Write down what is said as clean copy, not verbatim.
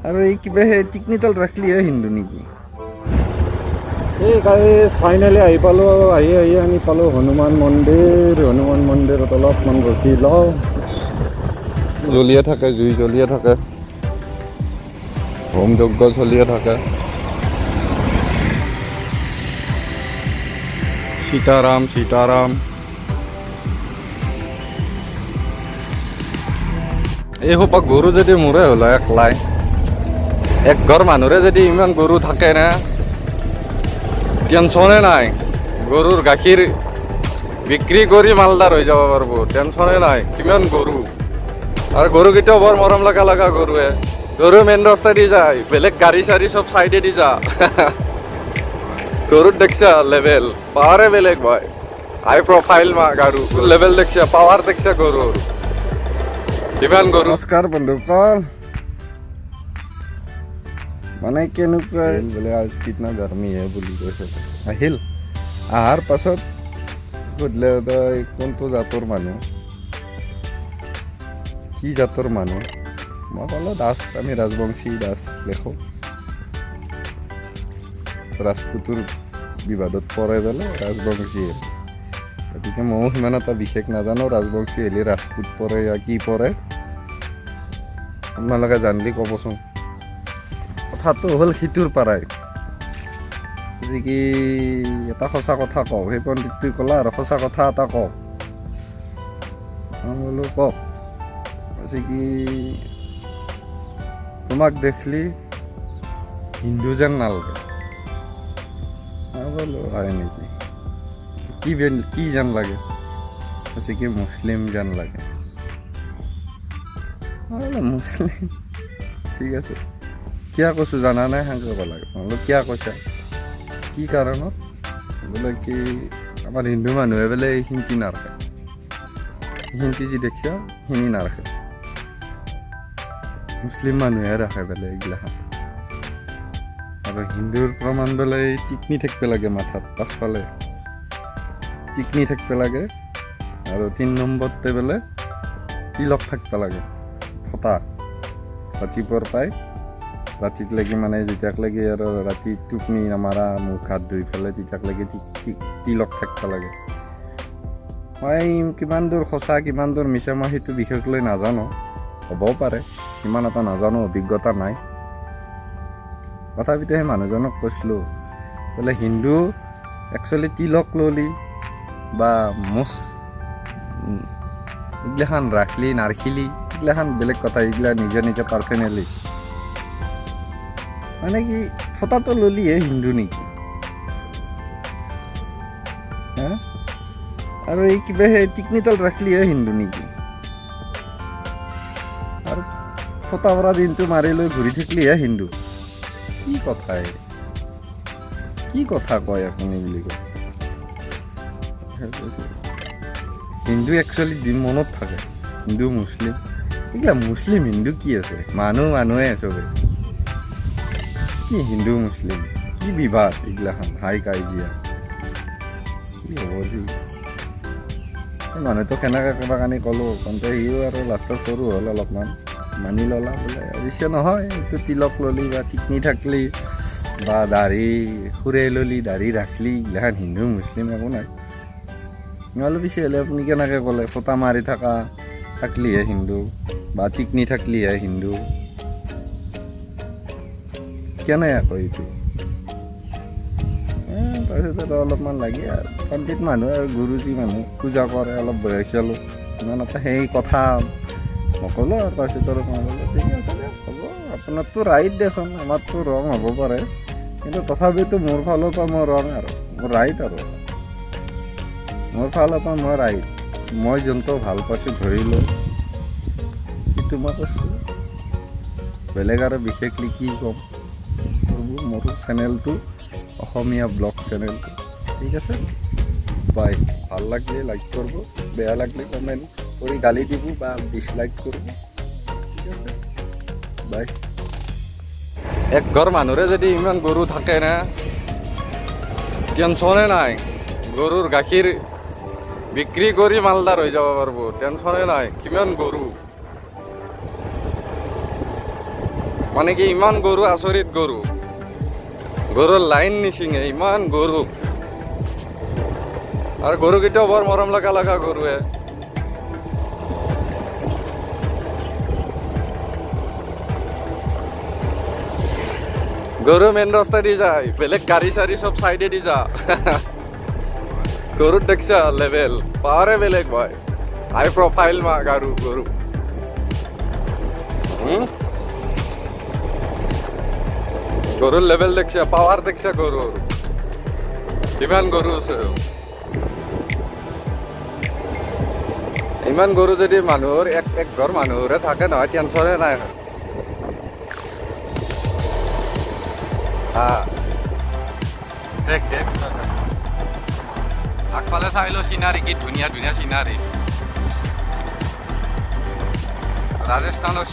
আৰু এই কিবা সেই টিকনিডাল ৰাখলিহে হিন্দু নেকি? এই গাইজ, ফাইনেলি আহি পালোঁ। আহি আহি আমি পালোঁ হনুমান মন্দিৰ। হনুমান মন্দিৰত অলপমান ৰখি লওঁ। জ্বলিয়ে থাকে, জুই জ্বলিয়ে থাকে, হোম যজ্ঞ চলিয়ে থাকে। সীতাৰাম সীতাৰাম। এই সোপা গৰু যদি মোৰে হ'ল একলাই, এক ঘৰ মানুহৰে যদি ইমান গৰু থাকে না, টেনশ্যনে নাই। গৰুৰ গাখীৰ বিক্ৰী কৰি মালদাৰ হৈ যাব পাৰিব, টেনশ্যনে নাই। কিমান গৰু! আৰু গৰুকেইটাও বৰ মৰম লগা লগা গৰুৱে। গৰু মেইন ৰাস্তা দি যায়, বেলেগ গাড়ী চাড়ী চব চাইডে দি যা। গৰুত দেখছা লেভেল পাৱাৰে বেলেগ ভাই, হাই প্ৰফাইল মা গাৰু লেভেল দেখছা, পাৱাৰ দেখছা গৰুৰ, কিমান গৰু। নমস্কাৰ বন্ধুসকল। মানে কেনেকুৱা বোলে आज कितना गर्मी है বুলি কৈছে। আহিল, অহাৰ পাছত সুধিলে, তই কোনটো জাতৰ মানুহ, কি জাতৰ মানুহ? মই ক'লোঁ, দাস, আমি ৰাজবংশী দাস লেখোঁ, ৰাজপুতৰ বিবাদত পৰে বোলে ৰাজবংশী। গতিকে ময়ো সিমান এটা বিশেষ নাজানো, ৰাজবংশী হ'লে ৰাজপুত পৰে या কি পৰে, আপোনালোকে জানিলে ক'বচোন। কথাটো হ'ল সিটোৰ পৰাই যে কি এটা সঁচা কথা কওঁ, সেই পণ্ডিতটোৱে ক'লা আৰু সঁচা কথা এটা কওঁ। মই বোলো, কওক। কৈছে কি, তোমাক দেখলি হিন্দু যেন নালাগে। মই বোলো, হয় নেকি? কি কি যেন লাগে? কৈছে কি, মুছলিম যেন লাগে। মই বোলো, মুছলিম, ঠিক আছে। কিয় কৈছোঁ জানা নাই? সেনেকৈ ক'ব লাগে। মই বোলো, কিয় কৈছা, কি কাৰণত? বোলে কি, আমাৰ হিন্দু মানুহে বোলে এইখিনি নাৰাখে, এইখিনি যি দেখছা সেইখিনি নাৰাখে, মুছলিম মানুহে ৰাখে বোলে এইগিলাখান। আৰু হিন্দুৰ প্ৰমাণ বোলে এই টিকনি থাকিব লাগে, মাথাত পাছফালে টিকনি থাকিব লাগে, আৰু 3 নম্বৰতে বোলে তিলক থাকিব লাগে, ফটা, ৰাতিপুৱাৰ পাই ৰাতিক লাগি, মানে যেতিয়াক লাগি আৰু ৰাতি টোপনি নামাৰা, মুখ হাত ধুই পেলাই তেতিয়াক লাগি তিলক থাকিব লাগে। মই কিমান দূৰ সঁচা, কিমান দূৰ মিছা, মই সেইটো বিষয়ক লৈ নাজানো। হ'বও পাৰে, ইমান এটা নাজানো, অভিজ্ঞতা নাই। তথাপিতো সেই মানুহজনক কৈছিলোঁ বোলে, হিন্দু একচুৱেলি তিলক ললি বা মোচ এইগিলাখান ৰাখলি নাৰখিলি, এইগিলাখান বেলেগ কথা, এইগিলা নিজে নিজে পাৰ্চনেলি। মানে কি, ফটাটো ললিহে হিন্দু নেকি হা? আৰু এই কিবা সেই টিকনিডাল ৰাখলিহে হিন্দু নেকি? আৰু ফটা পৰা দিনটো মাৰি লৈ ঘূৰি থাকিলিহে হিন্দু? কি কথা এই? কি কথা কয় আপুনি বুলি কয়। হিন্দু একচুৱেলি মনত থাকে, হিন্দু মুছলিম এইগিলা, মুছলিম হিন্দু কি আছে? মানুহ মানুহে চবে। কি হিন্দু মুছলিম, কি বিবাদ এইগিলাখান, হাই কাজিয়া কি হ'ব যি। এই মানুহটোক সেনেকৈ কিবা কানি ক'লোঁ, কওঁতে সিও আৰু লাষ্টত সৰু হ'ল অলপমান, মানি ল'লা বোলে, অৱশ্যে নহয়, এইটো তিলক ল'লি বা টিকনি থাকলি বা দাড়ি খুৰাই ল'লি, দাড়ি ৰাখলি, এইগিলাখান হিন্দু মুছলিম একো নাই। নহ'লে পিছে হ'লে আপুনি কেনেকৈ ক'লে, ফটা মাৰি থকা থাকলিহে হিন্দু বা টিকনি থাকলিহে হিন্দু, কেনে আকৌ এইটো? তাৰপিছত আৰু অলপমান লাগে আৰু পণ্ডিত মানুহ আৰু গুৰুজী মানুহ, পূজা কৰে, অলপ বয়সীয়ালো, ইমান এটা সেই কথা নক'লো আৰু। তাৰপিছত আৰু মই ক'লো, ঠিক আছে দিয়ক, হ'ব, আপোনাৰতো ৰাইট দেচোন, আমাৰতো ৰং হ'ব পাৰে, কিন্তু তথাপিতো মোৰ ফালৰ পৰা মই ৰং আৰু মোৰ ৰাইট আৰু মোৰ ফালৰ পৰা মই ৰাইট। মই যোনটো ভাল পাইছোঁ ধৰি লৈ সেইটো মই কৈছোঁ, বেলেগ আৰু বিশেষলি কি ক'ম? মোৰ চেনেলটো অসমীয়া ব্লগ চেনেলটো। ঠিক আছে, বাই। ভাল লাগিলে লাইক কৰিব, বেয়া লাগিলে কমেণ্ট কৰি গালি দিব বা ডিছলাইক কৰিব। ঠিক আছে, বাই। এক ঘৰ মানুহৰে যদি ইমান গৰু থাকে না, টেনশ্যনে নাই। গৰুৰ গাখীৰ বিক্ৰী কৰি মালদাৰ হৈ যাব পাৰিব, টেনশ্যনে নাই। কিমান গৰু! মানে কি ইমান গৰু, আচৰিত গৰু, গৰুৰ লাইন নিচিঙে, ইমান গৰু। আৰু গৰুকেইটাও বৰ মৰম লগা লগা গৰুৱে। গৰু মেইন ৰাস্তা দি যায়, বেলেগ গাড়ী চাড়ী চব চাইডে দি যা। গৰুত দেখছা লেভেল পাৱাৰে বেলেগ ভাই, হাই প্ৰফাইল মা গাৰু গৰু। গৰুৰ লেভেল দেখছা, পাৱাৰ দেখছা গৰুৰ, কিমান গৰু আছে। ইমান গৰু যদি মানুহৰ এক এক ঘৰ মানুহৰে থাকে নহয়, টেনচনে নাই। হা, দেখ দেখ, আগফালে চাই লো চিনাৰী, কি ধুনীয়া ধুনীয়া চিনাৰী ৰাজস্থানৰ।